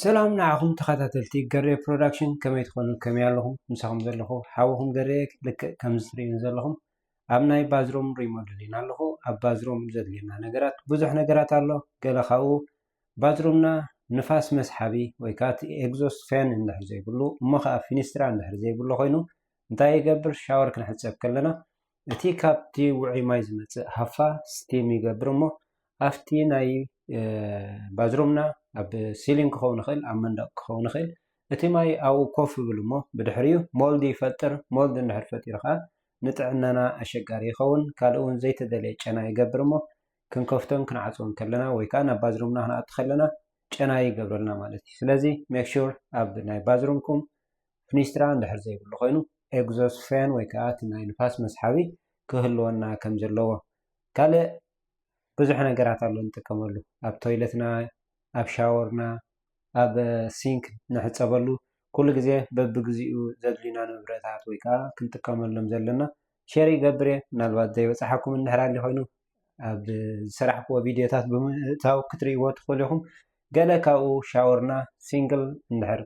ሰላም ንዓኹም ተኸታተልቲ ገሬ ፕሮዳክሽን፣ ከመይ ትኾኑ? ከመይ ኣለኹም? ምሳኹም ዘለኹ ሓውኹም ገሬ። ልክዕ ከምዚ ትርእዩ ዘለኹም ኣብ ናይ ባዝሩም ሪሞደሊን ኣለኹ። ኣብ ባዝሩም ዘድልየና ነገራት ብዙሕ ነገራት ኣሎ። ገለ ካብኡ ባዝሩምና ንፋስ መስሓቢ ወይ ከዓ እቲ ኤግዞስት ፋን እንድሕር ዘይብሉ፣ እሞ ከዓ ፊኒስትራ እንድሕር ዘይብሉ ኮይኑ እንታይ ይገብር? ሻወር ክንሕፀብ ከለና እቲ ካብቲ ውዑይ ማይ ዝመፅእ ሃፋ ስቲም ይገብር እሞ ኣብቲ ናይ ባዝሩምና ኣብ ሲሊንግ ክኸውን ይኽእል፣ ኣብ መንደቕ ክኸውን ይኽእል። እቲ ማይ ኣብኡ ኮፍ ይብል እሞ ብድሕሪኡ ሞልድ ይፈጥር። ሞልድ እንድሕር ፈጢሩ ከዓ ንጥዕናና ኣሸጋሪ ይኸውን። ካልእ እውን ዘይተደለየ ጨና ይገብር እሞ ክንከፍቶን ክንዓፅዎን ከለና ወይ ከዓ ናብ ባዝሩምና ክንኣቱ ከለና ጨና ይገብረልና ማለት እዩ። ስለዚ ሜክ ሹር ኣብ ናይ ባዝሩምኩም ፊኒስትራ እንድሕር ዘይብሉ ኮይኑ ኤግዞስት ፋን ወይ ከዓ እቲ ናይ ንፋስ መስሓቢ ክህልወና ከም ዘለዎ። ካልእ ብዙሕ ነገራት ኣሎ ንጥቀመሉ፣ ኣብ ቶይለትና፣ ኣብ ሻወርና፣ ኣብ ሲንክ ንሕፀበሉ። ኩሉ ግዜ በብግዚኡ ዘድልዩና ንብረታት ወይ ከዓ ክንጥቀመሎም ዘለና ሸር ይገብር እየ። ምናልባት ዘይበፅሓኩም እንድሕር ኣሊ ኮይኑ ኣብ ዝሰራሕክዎ ቪዲዮታት ብምእታው ክትርእይዎ ትኽእሉ ኢኹም። ገለ ካብኡ ሻወርና ሲንግል እንድሕር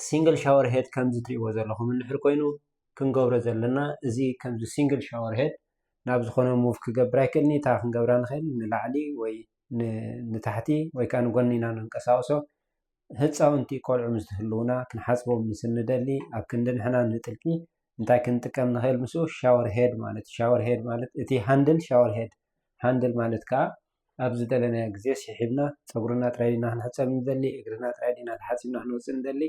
ሲንግል ሻወር ሄድ ከምዚ ትርእይዎ ዘለኹም እንድሕር ኮይኑ ክንገብሮ ዘለና እዚ ከምዚ ሲንግል ሻወር ሄድ ናብ ዝኾነ ሙቭ ክገብር ኣይክእልን እዩ። እታ ክንገብራ ንኽእል ንላዕሊ ወይ ን- ንታሕቲ ወይ ከዓ ንጎኒ ኢና ንንቀሳቀሶ። ህፃውንቲ ቆልዑ ምስ ዝህልውና ክንሓፅቦም ምስ እንደሊ ኣብ ክንዲ ንሕና ንጥልቂ እንታይ ክንጥቀም ንኽእል? ምስኡ ሻወር ሄድ ማለት ሻወር ሄድ ማለት እቲ ሃንድል ሻወር ሄድ ሃንድል ማለት ከዓ ኣብ ዝደለናዮ ግዜ ስሒብና ፀጉርና ጥራይ ዲና ክንሕፀብ ንደሊ፣ እግርና ጥራይ ዲና ተሓፂብና ክንወፅእ ንደሊ፣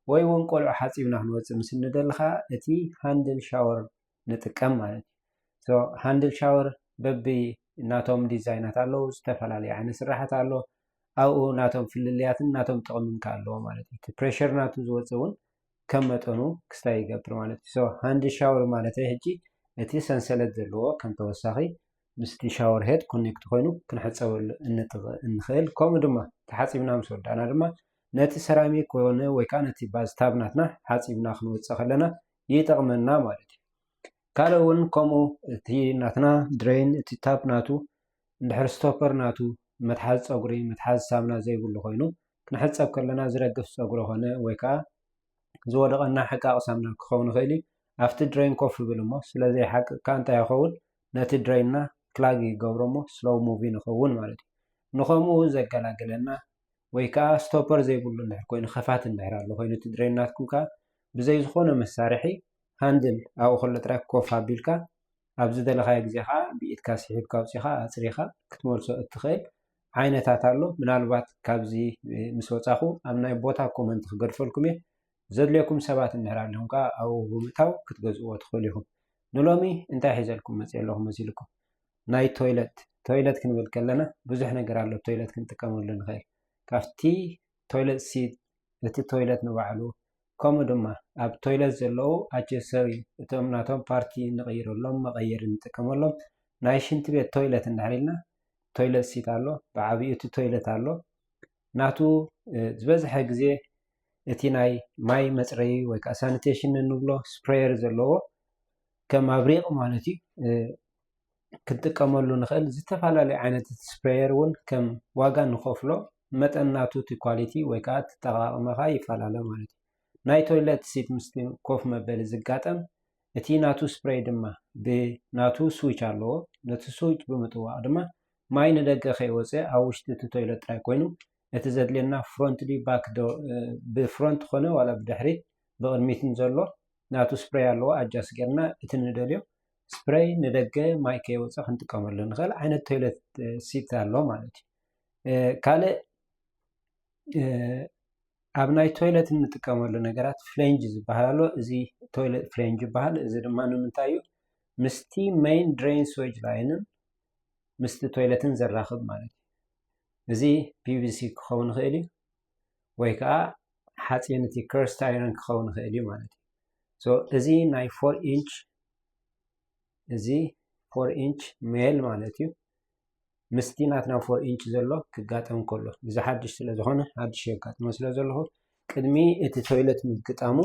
ወይ እውን ቆልዑ ሓፂብና ክንወፅእ ምስ እንደሊ ከዓ እቲ ሃንድል ሻወር ንጥቀም ማለት እዩ። ሃንድል ሻወር በቢ ናቶም ዲዛይናት ኣለዉ፣ ዝተፈላለዩ ዓይነት ስራሓት ኣሎ። ኣብኡ ናቶም ፍልልያትን ናቶም ጥቕምን ከ ኣለዎ ማለት እዩ። እቲ ፕሬሸር ናቱ ዝወፅእ እውን ከም መጠኑ ክስታይ ይገብር ማለት እዩ። ሃንድል ሻወር ማለት ሕጂ እቲ ሰንሰለት ዘለዎ ከም ተወሳኺ ምስቲ ሻወር ሄድ ኮኔክት ኮይኑ ክንሕፀበሉ እንጥቕ- እንኽእል። ከምኡ ድማ ተሓፂብና ምስ ወዳእና ድማ ነቲ ሰራሚክ ኮነ ወይ ከዓ ነቲ ባዝታብ ናትና ሓፂብና ክንወፅእ ከለና ይጠቕመና ማለት እዩ። ካልእ እውን ከምኡ እቲ ናትና ድሬን እቲ ታፕ ናቱ እንድሕር ስቶፐር ናቱ መትሓዚ ፀጉሪ መትሓዚ ሳምና ዘይብሉ ኮይኑ ክንሕፀብ ከለና ዝረግፍ ፀጉሪ ኮነ ወይ ከዓ ዝወደቐና ሕቃቕ ሳምና ክኸውን ይኽእል እዩ። ኣብቲ ድሬን ኮፍ ይብል እሞ ስለ ዘይሓቅቕካ እንታይ ይኸውን? ነቲ ድሬንና ክላግ ይገብሮ እሞ ስሎው ሙቪ ንኸውን ማለት እዩ። ንኸምኡ ዘገላግለና ወይ ከዓ ስቶፐር ዘይብሉ እንድሕር ኮይኑ ከፋት እንድሕር ኣሎ ኮይኑ እቲ ድሬን ናትኩም ከዓ ብዘይ ዝኾነ መሳርሒ ሃንድል ኣብኡ ከሎ ጥራይ ኮፍ ኣቢልካ ኣብ ዝደለኻዮ ግዜ ከዓ ብኢድካ ስሒብካ ኣውፂኻ ኣፅሪኻ ክትመልሶ እትኽእል ዓይነታት ኣሎ። ምናልባት ካብዚ ምስ ወፃኹ ኣብ ናይ ቦታ ኮመንት ክገድፈልኩም እየ። ዘድልየኩም ሰባት እንድሕር ኣለኹም ከዓ ኣብኡ ብምእታው ክትገዝእዎ ትኽእሉ ኢኹም። ንሎሚ እንታይ ሒዘልኩም መፅእ ኣለኹ መሲልኩም? ናይ ቶይለት ቶይለት ክንብል ከለና ብዙሕ ነገር ኣሎ ቶይለት ክንጥቀመሉ ንኽእል። ካብቲ ቶይለት ሲት እቲ ቶይለት ንባዕሉ ከምኡ ድማ ኣብ ቶይለት ዘለዉ ኣክሰሰሪ እቶም ናቶም ፓርቲ ንቐይረሎም መቐየሪ ንጥቀመሎም ናይ ሽንቲ ቤት ቶይለት እንድሕር ኢልና ቶይለት ሲት ኣሎ። ብዓብዩ እቲ ቶይለት ኣሎ ናቱ ዝበዝሐ ግዜ እቲ ናይ ማይ መፅረይ ወይ ከዓ ሳኒቴሽን እንብሎ ስፕሬየር ዘለዎ ከም ኣብሪቕ ማለት እዩ ክንጥቀመሉ ንኽእል። ዝተፈላለዩ ዓይነት ስፕሬየር እውን ከም ዋጋ ንኸፍሎ መጠን ናቱ እቲ ኳሊቲ ወይ ከዓ ኣጠቃቕመኻ ይፈላለ ማለት እዩ። ናይ ቶይለት ሲት ምስቲ ኮፍ መበሊ ዝጋጠም እቲ ናቱ ስፕሬይ ድማ ብናቱ ስዊች ኣለዎ። ነቲ ስዊች ብምጥዋቕ ድማ ማይ ንደገ ከይወፀ ኣብ ውሽጢ እቲ ቶይለት ጥራይ ኮይኑ እቲ ዘድልየና ፍሮንት ድዩ ባክ ዶ ብፍሮንት ኮነ ዋላ ብድሕሪት ብቕድሚትን ዘሎ ናቱ ስፕሬይ ኣለዎ ኣጃስ ጌርና እቲ ንደልዮ ስፕሬይ ንደገ ማይ ከይወፀ ክንጥቀመሉ ንኽእል ዓይነት ቶይለት ሲት ኣሎ ማለት እዩ። ካልእ ኣብ ናይ ቶይለት እንጥቀመሉ ነገራት ፍሌንጅ ዝበሃል ኣሎ። እዚ ቶይለት ፍሌንጅ ይበሃል። እዚ ድማ ንምንታይ እዩ? ምስቲ ሜይን ድሬን ስዌጅ ላይንን ምስቲ ቶይለትን ዘራኽብ ማለት እዩ። እዚ ፒቪሲ ክኸውን ይኽእል እዩ ወይ ከዓ ሓፂን እቲ ከርስት ኣይረን ክኸውን ይኽእል እዩ ማለት እዩ። እዚ ናይ ፎር ኢንች እዚ ፎር ኢንች ሜል ማለት እዩ። ምስቲ ናትና ፎር ኢንች ዘሎ ክጋጠም ከሎ እዚ ሓድሽ ስለ ዝኾነ ሓድሽ የጋጥሞ ስለ ዘለኹ ቅድሚ እቲ ቶይለት ምግጣሙ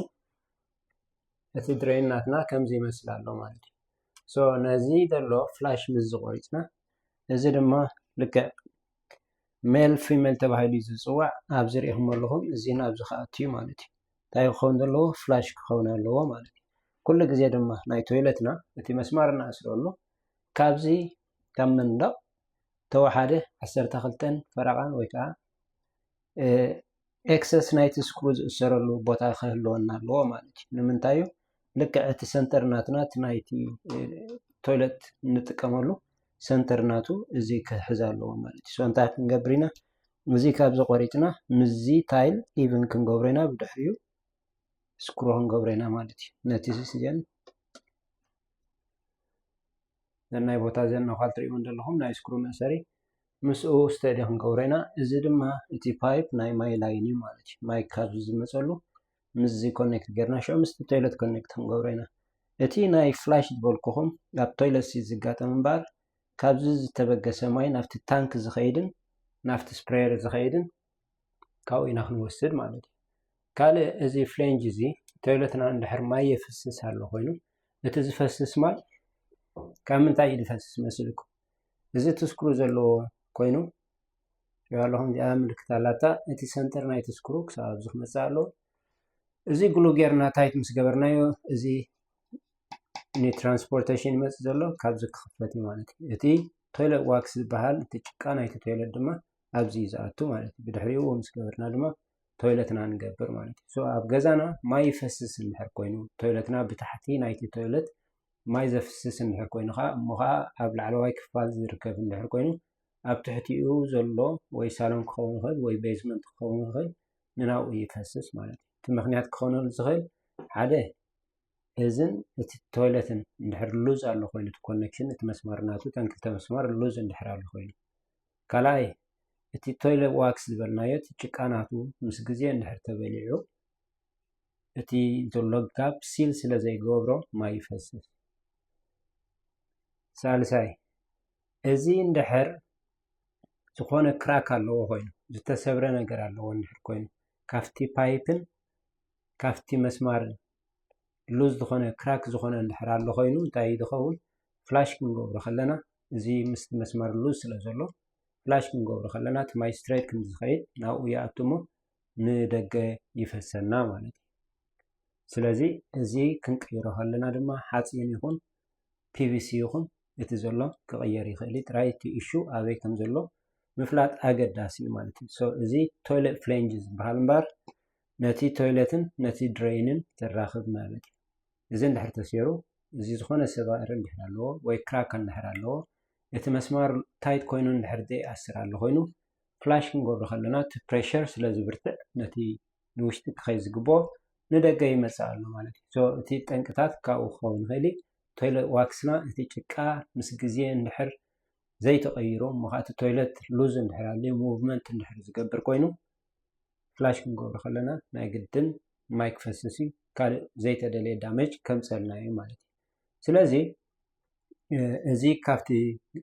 እቲ ድሬን ናትና ከምዚ ይመስል ኣሎ ማለት እዩ። ነዚ ዘሎ ፍላሽ ምስ ዝቆሪፅና እዚ ድማ ልክዕ ሜል ፊሜል ተባሂሉ እዩ ዝፅዋዕ። ኣብዚ ሪኢኹም ኣለኹም፣ እዚ ናብዚ ክኣቱ እዩ ማለት እዩ። እንታይ ክኸውን ዘለዎ? ፍላሽ ክኸውን ኣለዎ ማለት እዩ። ኩሉ ግዜ ድማ ናይ ቶይለትና እቲ መስማር እናኣስረሉ ካብዚ ካብ መንደቕ ተወሓደ ዓሰርተ ክልተን ፈረቓን ወይ ከዓ ኤክሰስ ናይቲ ስክሩ ዝእሰረሉ ቦታ ክህልወና ኣለዎ ማለት እዩ። ንምንታይ እዩ? ልክዕ እቲ ሰንተር ናትና እቲ ናይቲ ቶይለት እንጥቀመሉ ሰንተር ናቱ እዚ ክሕዝ ኣለዎ ማለት እዩ። So እንታይ ክንገብር ኢና? እዚ ካብዚ ቆሪፅና ምስዚ ታይል ኢቭን ክንገብሮ ኢና። ብድሕሪኡ ስክሩ ክንገብሮ ኢና ማለት እዩ። ነቲ እዚአን ናይ ቦታ ዘን ነኳል ትሪእዎ ዘለኹም ናይ ስክሩ መእሰሪ ምስኡ ስተዲ ክንገብሮ ኢና። እዚ ድማ እቲ ፓይፕ ናይ ማይ ላይን እዩ ማለት እዩ። ማይ ካብ ዝመፀሉ ምስዚ ኮኔክት ጌርና ሽዑ ምስቲ ቶይለት ኮኔክት ክንገብሮ ኢና። እቲ ናይ ፍላሽ ዝበልኩኹም ኣብ ቶይለት ሲ ዝጋጠም እምበኣር ካብዚ ዝተበገሰ ማይ ናብቲ ታንክ ዝኸይድን ናብቲ ስፕሬየር ዝኸይድን ካብኡ ኢና ክንወስድ ማለት እዩ። ካልእ እዚ ፍሌንጅ እዚ ቶይለትና እንድሕር ማይ የፍስስ ኣሎ ኮይኑ እቲ ዝፈስስ ማይ ካብ ምንታይ እዩ ዝፈስስ መስልኩም? እዚ እቲ ስክሩ ዘለዎ ኮይኑ ኣለኹም እዚኣ ምልክት ኣላታ። እቲ ሰንተር ናይቲ ስክሩ ክሳብ ኣብዚ ክመፅእ ኣለዎ። እዚ ግሉ ጌርና ታይት ምስ ገበርናዮ እዚ ንትራንስፖርቴሽን ይመፅእ ዘሎ ካብዚ ክኽፈት እዩ ማለት እዩ። እቲ ቶይለት ዋክስ ዝበሃል እቲ ጭቃ ናይቲ ቶይለት ድማ ኣብዚ እዩ ዝኣቱ ማለት እዩ። ብድሕሪኡ ምስ ገበርና ድማ ቶይለትና ንገብር ማለት እዩ። So ኣብ ገዛና ማይ ይፈስስ እንድሕር ኮይኑ ቶይለትና ብታሕቲ ናይቲ ቶይለት ማይ ዘፍስስ እንድሕር ኮይኑ ከዓ እሞ ከዓ ኣብ ላዕለዋይ ክፋል ዝርከብ እንድሕር ኮይኑ ኣብ ትሕቲኡ ዘሎ ወይ ሳሎን ክኸውን ይኽእል ወይ ቤዝመንት ክኸውን ይኽእል ንናብኡ ይፈስስ ማለት እዩ። እቲ ምኽንያት ክኾነሉ ዝኽእል ሓደ እዝን እቲ ቶይለትን እንድሕር ሉዝ ኣሎ ኮይኑ እቲ ኮኔክሽን እቲ መስመር ናቱ ተን ክልተ መስመር ሉዝ እንድሕር ኣሎ ኮይኑ ካልኣይ እቲ ቶይለት ዋክስ ዝበልናዮ እቲ ጭቃ ናቱ ምስ ግዜ እንድሕር ተበሊዑ እቲ ዘሎ ጋፕ ሲል ስለ ዘይገብሮ ማይ ይፈስስ። ሳልሳይ እዚ እንድሕር ዝኾነ ክራክ ኣለዎ ኮይኑ ዝተሰብረ ነገር ኣለዎ እንድሕር ኮይኑ ካብቲ ፓይፕን ካብቲ መስማርን ሉዝ ዝኾነ ክራክ ዝኾነ እንድሕር ኣሎ ኮይኑ እንታይ እዩ ዝኸውን? ፍላሽ ክንገብሮ ከለና እዚ ምስቲ መስማር ሉዝ ስለ ዘሎ ፍላሽ ክንገብሮ ከለና እቲ ማይ ስትሬት ከም ዝኸይድ ናብኡ ይኣቱ እሞ ንደገ ይፈሰና ማለት እዩ። ስለዚ እዚ ክንቅይሮ ከለና ድማ ሓፂን ይኹን ፒቪሲ ይኹን እቲ ዘሎ ክቕየር ይኽእል እዩ። ጥራይ እቲ ኢሹ ኣበይ ከም ዘሎ ምፍላጥ ኣገዳሲ እዩ ማለት እዩ። So እዚ ቶይለት ፍሌንጅ ዝበሃል እምበር ነቲ ቶይለትን ነቲ ድሬይንን ዘራኽብ ማለት እዩ። እዚ እንድሕር ተሰይሩ እዚ ዝኾነ ሰባሪ እንድሕር ኣለዎ ወይ ክራክ እንድሕር ኣለዎ እቲ መስማር ታይት ኮይኑ እንድሕር ዘይኣስር ኣሎ ኮይኑ ፍላሽ ክንገብሮ ከለና እቲ ፕሬሸር ስለ ዝብርትዕ ነቲ ንውሽጢ ክኸይ ዝግብኦ ንደገ ይመፅእ ኣሎ ማለት እዩ። So እቲ ጠንቅታት ካብኡ ክኸውን ይኽእል እዩ። ቶይለት ዋክስና እቲ ጭቃ ምስ ግዜ እንድሕር ዘይተቐይሩ እሞ ከዓ እቲ ቶይለት ሉዝ እንድሕር ኣልዩ ሙቭመንት እንድሕር ዝገብር ኮይኑ ፍላሽ ክንገብሮ ከለና ናይ ግድን ማይ ክፈስስ እዩ። ካልእ ዘይተደለየ ዳሜጅ ከምፀልና እዩ ማለት እዩ። ስለዚ እዚ ካብቲ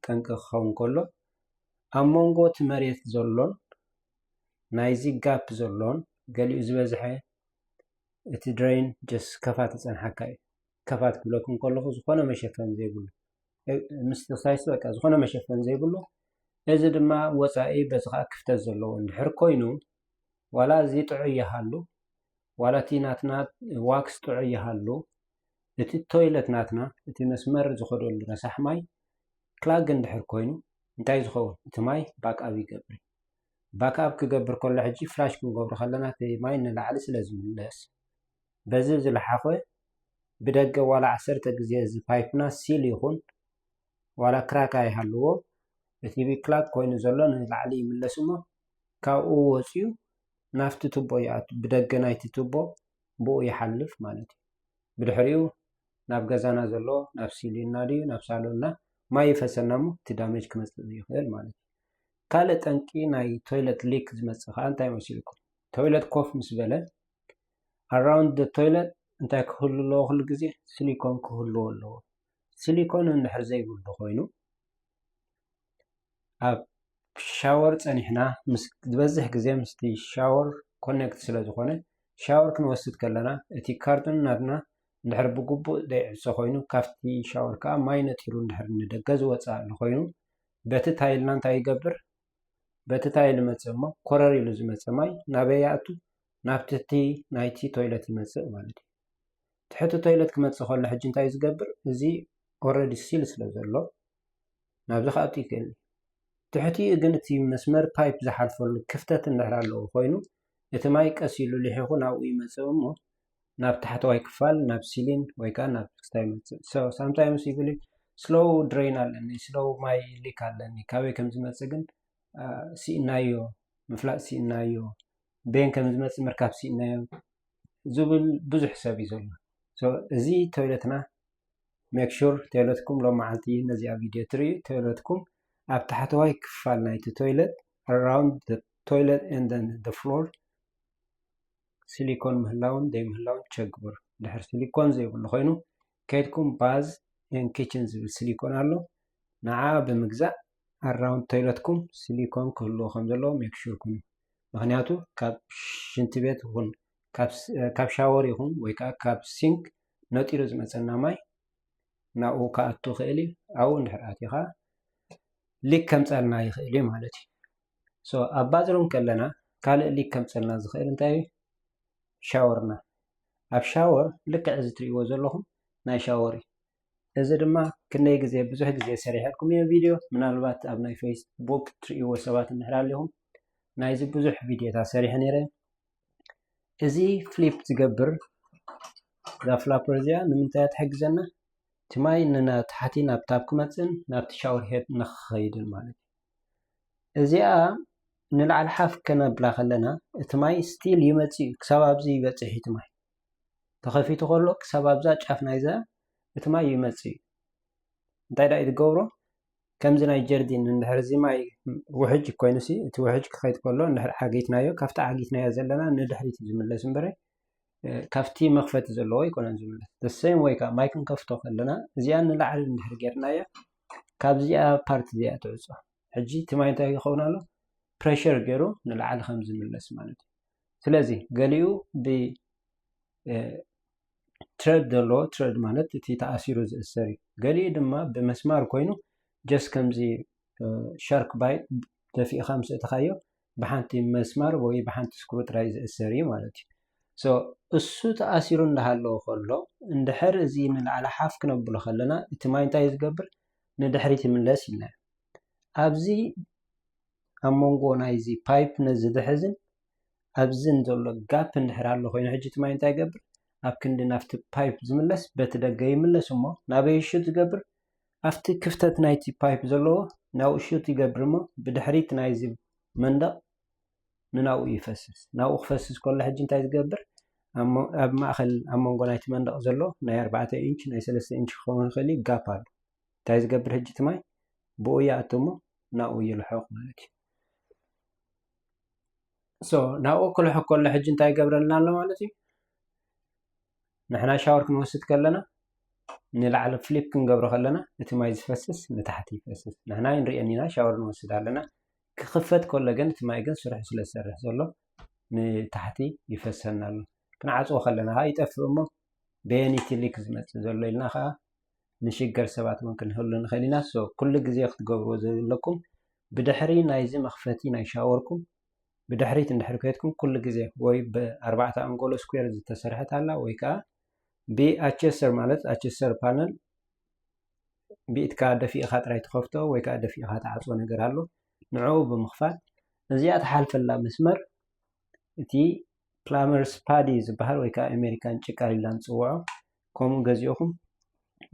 ጠንቂ ክኸውን ከሎ ኣብ መንጎ እቲ መሬት ዘሎን ናይዚ ጋፕ ዘሎን ገሊኡ ዝበዝሐ እቲ ድሬን ጀስ ከፋት ይፀንሓካ እዩ። ከፋት ክብለኩም ከለኹ ዝኾነ መሸፈን ዘይብሉ ምስ ተሳይስ በቃ ዝኾነ መሸፈን ዘይብሉ እዚ ድማ ወፃኢ በዚ ከዓ ክፍተት ዘለዎ እንድሕር ኮይኑ ዋላ እዚ ጥዑይ ይሃሉ ዋላ እቲ ናትና ዋክስ ጥዑይ ይሃሉ እቲ ቶይለት ናትና እቲ መስመር ዝኸደሉ ረሳሕ ማይ ክላግ እንድሕር ኮይኑ እንታይ ዝኸውን እቲ ማይ ባክኣፕ ይገብር። ባክኣፕ ክገብር ከሎ ሕጂ ፍላሽ ክንገብሮ ከለና እቲ ማይ ንላዕሊ ስለ ዝምለስ በዚ ዝለሓኸ ብደገ ዋላ ዓሰርተ ግዜ እዚ ፓይፕና ሲል ይኹን ዋላ ክራክ ኣይሃልዎ እቲ ክላግ ኮይኑ ዘሎ ንላዕሊ ይምለስ እሞ ካብኡ ወፂኡ ናብቲ ቱቦ ይኣቱ ብደገ ናይቲ ቱቦ ብኡ ይሓልፍ ማለት እዩ። ብድሕሪኡ ናብ ገዛና ዘሎ ናብ ሲሊና ድዩ ናብ ሳሎንና ማይ ይፈሰና እሞ እቲ ዳሜጅ ክመፅእ ይኽእል ማለት እዩ። ካልእ ጠንቂ ናይ ቶይለት ሊክ ዝመፅእ ከዓ እንታይ መሲልኩም? ቶይለት ኮፍ ምስ በለ ኣራውንድ ደ ቶይለት እንታይ ክህሉ ኣለዎ? ኩሉ ግዜ ሲሊኮን ክህልዎ ኣለዎ። ሲሊኮን እንድሕር ዘይብሉ ኮይኑ ኣብ ሻወር ፀኒሕና ምስ ዝበዝሕ ግዜ ምስቲ ሻወር ኮኔክት ስለ ዝኾነ ሻወር ክንወስድ ከለና እቲ ካርቶን ናትና እንድሕር ብግቡእ ዘይዕፀ ኮይኑ ካብቲ ሻወር ከዓ ማይ ነጢሩ እንድሕር ንደገ ዝወፅእ ኣሎ ኮይኑ በቲ ታይልና እንታይ ይገብር? በቲ ታይል ይመጽእ እሞ ኮረር ኢሉ ዝመጽእ ማይ ናበይ ይኣቱ? ናብ ትሕቲ ናይቲ ቶይለት ይመጽእ ማለት እዩ። ትሕቲ ቶይለት ክመጽእ ከሎ ሕጂ እንታይ ዝገብር? እዚ ኦረዲ ሲል ስለ ዘሎ ናብዚ ክኣቱ ይክእል እዩ። ትሕቲኡ ግን እቲ መስመር ፓይፕ ዝሓልፈሉ ክፍተት እንድሕር ኣለዎ ኮይኑ እቲ ማይ ቀስ ኢሉ ልሒኹ ናብኡ ይመጽእ እሞ ናብ ታሕተዋይ ክፋል ናብ ሲሊን ወይ ከዓ ናብ ክስታ ይመጽእ። So sometimes ይብል ስሎው ድሬን ኣለኒ፣ ስሎው ማይ ሊክ ኣለኒ፣ ካበይ ከም ዝመጽእ ግን ስኢናዮ፣ ምፍላጥ ስኢናዮ፣ ቤን ከም ዝመጽእ ምርካብ ስኢናዮ ዝብል ብዙሕ ሰብ እዩ ዘሎ። So እዚ ቶይለትና ሜክ ሹር ቶይለትኩም ሎም መዓልቲ ነዚኣ ቪድዮ ትርእዩ ቶይለትኩም ኣብ ታሕተዋይ ክፋል ናይቲ ቶይለት around the toilet and then the floor ሲሊኮን ምህላውን ዘይምህላውን ቸክ ግበሩ። ድሕር ሲሊኮን ዘይብሉ ኮይኑ ከይድኩም ባዝ ን ኪችን ዝብል ሲሊኮን ኣሎ፣ ንዓ ብምግዛእ ኣራውንድ ቶይለትኩም ሲሊኮን ክህልዎ ከም ዘለዎ ሜክ ሹር ኩኑ። ምክንያቱ ካብ ሽንቲ ቤት ይኹን ካብ ሻወር ይኹን ወይ ከዓ ካብ ሲንክ ነጢሩ ዝመፀና ማይ ናብኡ ክኣቱ ይኽእል እዩ። ኣብኡ እንድሕር ኣትዩ ከዓ ሊክ ከምፀልና ይኽእል እዩ ማለት እዩ። So ኣብ ባዝሩም ከለና ካልእ ሊክ ከምፀልና ዝኽእል እንታይ እዩ? ሻወርና። ኣብ ሻወር ልክዕ እዚ ትርእይዎ ዘለኹም ናይ ሻወር እዩ። እዚ ድማ ክንደይ ግዜ ብዙሕ ግዜ ሰሪሐልኩም እየ ቪድዮ፣ ምናልባት ኣብ ናይ ፌስቡክ ትርእይዎ ሰባት እንድሕር ኣለኹም ናይዚ ብዙሕ ቪድዮታት ሰሪሐ ነይረ። እዚ ፍሊፕ ዝገብር እዛ ፍላፐር እዚኣ ንምንታይ እያ ትሕግዘና? እቲ ማይ ንታሕቲ ናብ ታብ ክመፅእን ናብቲ ሻወር ሄድ ንክኸይድን ማለት እዩ። እዚኣ ንላዕሊ ሓፍ ከነብላ ከለና እቲ ማይ ስቲል ይመፅእ እዩ፣ ክሳብ ኣብዚ ይበፅሕ እዩ እቲ ማይ ተኸፊቱ ከሎ ክሳብ ኣብዛ ጫፍ ናይዛ እቲ ማይ ይመፅእ እዩ። እንታይ ደኣ እዩ ትገብሮ? ከምዚ ናይ ጀርዲን እንድሕር እዚ ማይ ውሕጅ ኮይኑ ሲ እቲ ውሕጅ ክኸይድ ከሎ እንድሕር ዓጊትናዮ ካብቲ ዓጊትናዮ ዘለና ንድሕሪት እዩ ዝምለስ እምበረ ካብቲ መኽፈቲ ዘለዎ ኣይኮነን ዝምለስ። The same way ከዓ ማይ ክንከፍቶ ከለና እዚኣ ንላዕሊ እንድሕር ጌርናዮ ካብዚኣ ፓርት እዚኣ ትዕፆ። ሕጂ እቲ ማይ እንታይ ይኸውን ኣሎ? ፕሬሸር ገይሩ ንላዕሊ ከም ዝምለስ ማለት እዩ። ስለዚ ገሊኡ ብ ትረድ ዘለዎ ትረድ ማለት እቲ ተኣሲሩ ዝእሰር እዩ። ገሊኡ ድማ ብመስማር ኮይኑ ጀስት ከምዚ ሻርክ ባይት ደፊእካ ምስ እትኻዮ ብሓንቲ መስማር ወይ ብሓንቲ ስክሩ ጥራይ ዝእሰር እዩ ማለት እዩ። So እሱ ተኣሲሩ እንዳሃለወ ከሎ እንድሕር እዚ ንላዕሊ ሓፍ ክነብሎ ከለና እቲ ማይ እንታይ ዝገብር? ንድሕሪት ይምለስ ኢልና ኣብዚ ኣብ መንጎ ናይዚ ፓይፕ ነዚ ዝሕዝን ኣብዝን ዘሎ ጋፕ እንድሕር ኣሎ ኮይኑ ሕጂ እቲ ማይ እንታይ ይገብር? ኣብ ክንዲ ናብቲ ፓይፕ ዝምለስ በቲ ደገ ይምለስ እሞ ናበይ ሹት ዝገብር? ኣብቲ ክፍተት ናይቲ ፓይፕ ዘለዎ ናብኡ ሹት ይገብር እሞ ብድሕሪት ናይዚ መንደቕ ንናብኡ ይፈስስ። ናብኡ ክፈስስ ከሎ ሕጂ እንታይ ዝገብር? ኣብ ማእኸል ኣብ መንጎ ናይቲ መንደቕ ዘሎ ናይ ኣርባዕተ ኢንች ናይ ሰለስተ ኢንች ክኸውን ይኽእል እዩ ጋፕ ኣሎ። እንታይ ዝገብር ሕጂ እቲ ማይ ብኡ ይኣቱ እሞ ናብኡ ይልሖቕ ማለት እዩ። So ናብኡ ክልሖቕ ከሎ ሕጂ እንታይ ይገብረልና ኣሎ ማለት እዩ? ንሕና ሻወር ክንወስድ ከለና ንላዕሊ ፍሊፕ ክንገብሮ ከለና እቲ ማይ ዝፈስስ ንታሕቲ ይፈስስ። ንሕና ንሪኦ ኢና ሻወር ንወስድ ኣለና። ክኽፈት ከሎ ግን እቲ ማይ ግን ስርሑ ስለ ዝሰርሕ ዘሎ ንታሕቲ ይፈሰና ኣሎ። ክንዓፅዎ ከለና ከዓ ይጠፍእ እሞ በየኒቲ ሊክ ዝመፅእ ዘሎ ኢልና ከዓ ንሽገር ሰባት እውን ክንህሉ ንኽእል ኢና። So ኩሉ ግዜ ክትገብርዎ ዘለኩም ብድሕሪ ናይዚ መኽፈቲ ናይ ሻወርኩም ብድሕሪት እንድሕር ከይድኩም ኩሉ ግዜ ወይ ብኣርባዕተ ኣንጎሎ ስኩዌር ዝተሰርሐት ኣላ ወይ ከዓ ብኣቸሰር ማለት ኣቸሰር ፓነል ብኢድካ ደፊእኻ ጥራይ ትኸፍቶ ወይ ከዓ ደፊእኻ ትዓፅዎ ነገር ኣሎ። ንዕኡ ብምኽፋት እዚኣ ትሓልፈላ መስመር እቲ ፕላመርስ ፓዲ ዝበሃል ወይ ከዓ ኣሜሪካን ጭቃ ኢልና ንፅውዖ ከምኡ ገዚእኹም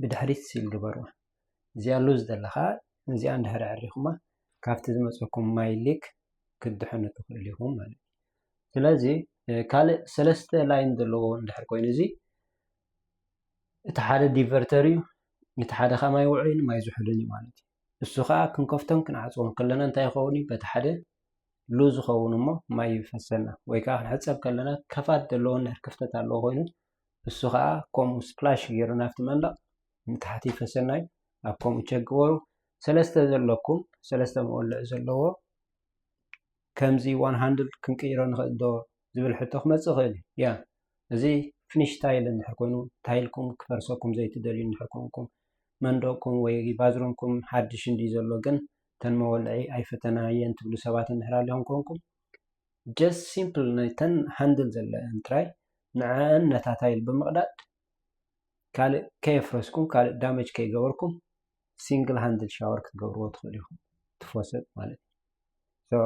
ብድሕሪት ሲል ግበርዋ። እዚኣ ሉዝ ዘለኻ እዚኣ እንድሕር ኣዕሪኹማ ካብቲ ዝመፀኩም ማይ ሊክ ክትድሕኑ ትኽእሉ ኢኹም ማለት እዩ። ስለዚ ካልእ ሰለስተ ላይን ዘለዎ እንድሕር ኮይኑ እዚ እቲ ሓደ ዲቨርተር እዩ፣ እቲ ሓደ ከዓ ማይ ውዑይን ማይ ዝሑልን እዩ ማለት እዩ። እሱ ከዓ ክንከፍቶን ክንዓፅዎን ከለና እንታይ ይኸውን እዩ? በቲ ሓደ ሉዝ ዝኸውን እሞ ማይ ይፈሰና ወይ ከዓ ክንሕፀብ ከለና ከፋት ዘለዎ እንድሕር ክፍተት ኣለዎ ኮይኑ እሱ ከዓ ከምኡ ስፕላሽ ገይሩ ናብቲ መንደቕ ንታሕቲ ይፈሰና እዩ። ኣብ ከምኡ ቸክ ግበሩ። ሰለስተ ዘለኩም ሰለስተ መወልዒ ዘለዎ ከምዚ ዋን ሃንድል ክንቅይሮ ንኽእል ዶ ዝብል ሕቶ ክመፅእ ይኽእል እዩ። ያ እዚ ፊኒሽ ታይል እንድሕር ኮይኑ ታይልኩም ክፈርሰኩም ዘይትደልዩ እንድሕር ኮንኩም መንደቕኩም ወይ ባዝሩምኩም ሓድሽ እንዲ ዘሎ ግን ተን መወልዒ ኣይፈተናየን ትብሉ ሰባት እንድሕር ኣለኹም ኮንኩም just simple ነተን handle ዘለአን ጥራይ ንዕአን ነታ tile ብምቕዳድ ካልእ ከየፍረስኩም ካልእ damage ከይገበርኩም single handle shower ክትገብርዎ ትኽእሉ ኢኹም ትፎሰጥ ማለት እዩ።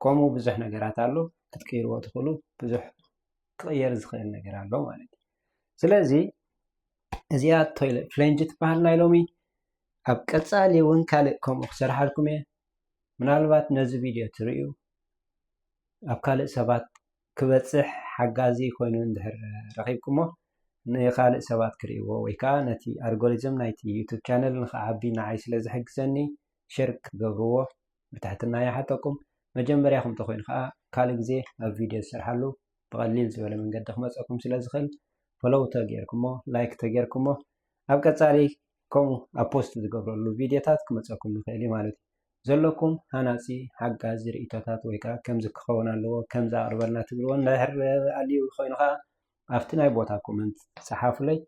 ከምኡ ብዙሕ ነገራት ኣሎ ክትቅይርዎ ትኽእሉ ብዙሕ ክቕየር ዝኽእል ነገር ኣሎ ማለት እዩ። ስለዚ እዚኣ toilet flange ትበሃል ናይ ሎሚ። ኣብ ቀጻሊ እውን ካልእ ከምኡ ክሰርሓልኩም እየ። ምናልባት ነዚ ቪድዮ ትርእዩ ኣብ ካልእ ሰባት ክበጽሕ ሓጋዚ ኮይኑ እንድሕር ረኺብኩሞ ንኻልእ ሰባት ክርእይዎ ወይ ከዓ ነቲ ኣልጎሪዝም ናይቲ ዩቱብ ቻነል ንክዓቢ ንዓይ ስለ ዝሕግዘኒ ሸር ክገብርዎ ብትሕትና ይሓተኩም። መጀመርያኹም ተኮይኑ ከዓ ካልእ ግዜ ኣብ ቪድዮ ዝሰርሓሉ ብቐሊል ዝበለ መንገዲ ክመፀኩም ስለ ዝኽእል ፎሎው ተገይርኩሞ ላይክ ተገይርኩሞ ኣብ ቀፃሊ ከምኡ ኣብ ፖስት ዝገብረሉ ቪድዮታት ክመፀኩም ይኽእል እዩ ማለት እዩ። ዘለኩም ሃናፂ ሓጋዚ ርእይቶታት ወይ ከዓ ከምዚ ክኸውን ኣለዎ ከምዚ ኣቕርበልና ትብልዎ እንድሕር ኣልዩ ኮይኑ ከዓ ኣብቲ ናይ ቦታ ኮመንት ፀሓፉለይ።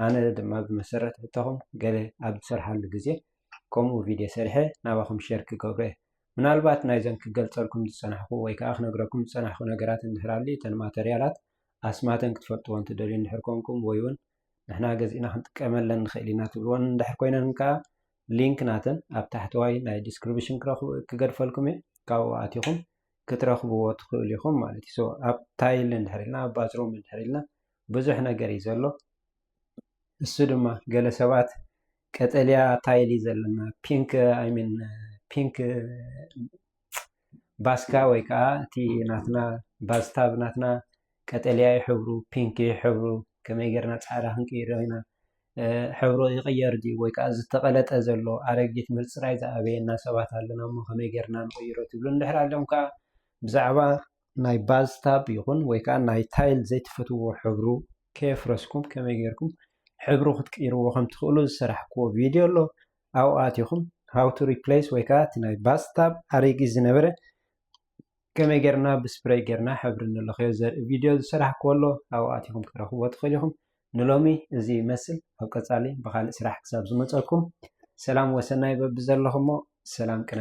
ኣነ ድማ ብመሰረት ሕቶኹም ገለ ኣብ ዝሰርሓሉ ግዜ ከምኡ ቪድዮ ሰሪሐ ናባኹም ሸር ክገብሮ እየ። ምናልባት ናይዘን ክገልፀልኩም ዝፀናሕኩ ወይ ከዓ ክነግረኩም ዝፀናሕኩ ነገራት እንድሕር ኣልዩ እተን ማተርያላት ኣስማተን ክትፈልጥዎ እንትደልዩ እንድሕር ኮንኩም ወይ እውን ንሕና ገዚእና ክንጥቀመለን ንኽእል ኢና ትብልዎን እንድሕር ኮይነን ከዓ ሊንክ ናተን ኣብ ታሕተዋይ ናይ ዲስክሪፕሽን ክረኽቡ ክገድፈልኩም እየ። ካብኡ ኣቲኹም ክትረኽብዎ ትኽእሉ ኢኹም ማለት እዩ። So ኣብ tile እንድሕር ኢልና ኣብ ባዝሩም እንድሕር ኢልና ብዙሕ ነገር እዩ ዘሎ። እሱ ድማ ገለ ሰባት ቀጠልያ tile እዩ ዘለና pink I mean pink ባስካ ወይ ከዓ እቲ ናትና bathtub ናትና ቀጠልያ እዩ ሕብሩ pink እዩ ሕብሩ ከመይ ጌርና ጻዕዳ ክንቅይሮ ኢና ሕብሩ ይቕየር ድዩ ወይ ከዓ ዝተቐለጠ ዘሎ ኣረጊት ምርፅራይ ዝኣበየና ሰባት ኣለና እሞ ከመይ ጌርና ንቕይሮ ትብሉ እንድሕር ኣለኹም ከዓ ብዛዕባ ናይ bathtub ይኹን ወይ ከዓ ናይ tile ዘይትፈትዎ ሕብሩ ከየፍረስኩም ከመይ ጌርኩም ሕብሩ ክትቅይርዎ ከም ትኽእሉ ዝሰራሕክዎ ቪድዮ ኣሎ። ኣብኡ ኣቲኹም how to replace ወይ ከዓ እቲ ናይ bathtub ኣረጊት ዝነበረ ከመይ ጌርና ብስፕሬይ ጌርና ሕብሪ ንለኽዮ ዘርኢ ቪድዮ ዝሰራሕክዎ ኣሎ። ኣብኡ ኣቲኹም ክትረኽብዎ ትኽእሉ ኢኹም። ንሎሚ እዚ ይመስል። ኣብ ቀጻሊ ብኻልእ ስራሕ ክሳብ ዝመፀኩም ሰላም ወሰናይ በብዘለኹሞ ሰላም ቅነ።